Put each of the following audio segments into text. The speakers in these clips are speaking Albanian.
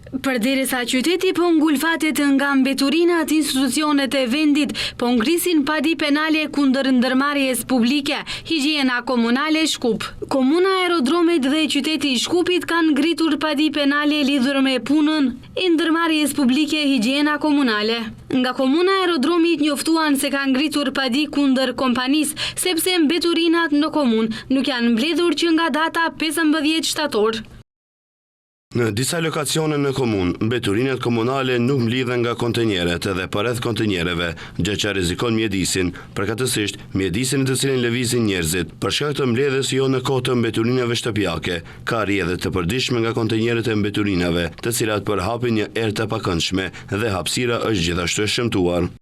Përderisa qyteti po ngulfatet nga mbeturinat, institucionet e vendit po ngrisin padi penale kundër ndërmarrjes publike Higjiena Komunale Shkup. Komuna e Aerodromit dhe qyteti i Shkupit kanë ngritur padi penale lidhur me punën e ndërmarrjes publike Higjiena Komunale. Nga Komuna e Aerodromit njoftuan se kanë ngritur padi kundër kompanisë sepse mbeturinat në komunë nuk janë mbledhur që nga data 15 shtator. Në disa lokacione në komunë, mbeturinat komunale nuk mblidhen nga kontenierët dhe përreth kontenierëve, gjë që rrezikon mjedisin, përkatësisht mjedisin në të cilin lëvizin njerëzit. Për shkak të mbledhjes jo në kohë të mbeturinave shtëpiake, ka rrjedhje të përditshme nga kontenierët e mbeturinave, të cilat përhapin një erë të pakëndshme dhe hapësira është gjithashtu e shëmtuar.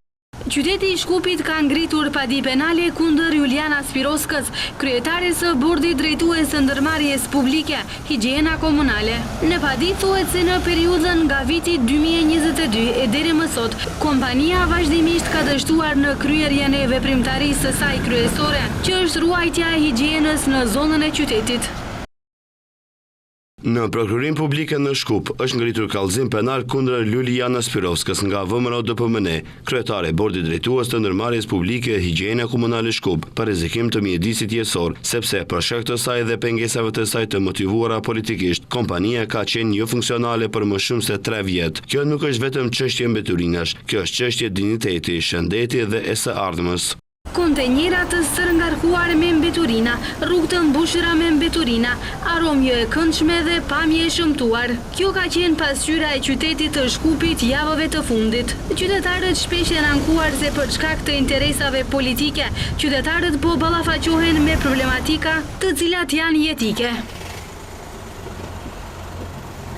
Qyteti i Shkupit ka ngritur padi penale kundër Juliana Spiroskës, kryetares së Bordit Drejtues të Ndërmarrjes Publike, Higjiena Komunale. Në padi thuhet se në periudhën nga viti 2022 e deri më sot, kompania vazhdimisht ka dështuar në kryerjen e veprimtarisë së saj kryesore, që është ruajtja e higjienës në zonën e qytetit. Në Prokurorinë Publike në Shkup është ngritur kallëzim penal kundër Lulijana Spirovskës nga VMRO-DPMNE, kryetare e Bordit Drejtues të Ndërmarrjes Publike Higjiena Komunale Shkup, për rrezikim të mjedisit jetësor, sepse për shkak të saj dhe pengesave të saj të motivuara politikisht, kompania ka qenë jofunksionale për më shumë se tre vjet. Kjo nuk është vetëm çështje mbeturinash, kjo është çështje dinjiteti, shëndeti dhe e së ardhmes. Kontejnera të stërngarkuar me mbeturina, rrugë të mbushura me mbeturina, aromë jo e këndshme dhe pamje e shëmtuar. Kjo ka qenë pasqyra e qytetit të Shkupit javëve të fundit. Qytetarët shpesh janë ankuar se për shkak të interesave politike, qytetarët po ballafaqohen me problematika të cilat janë jetike.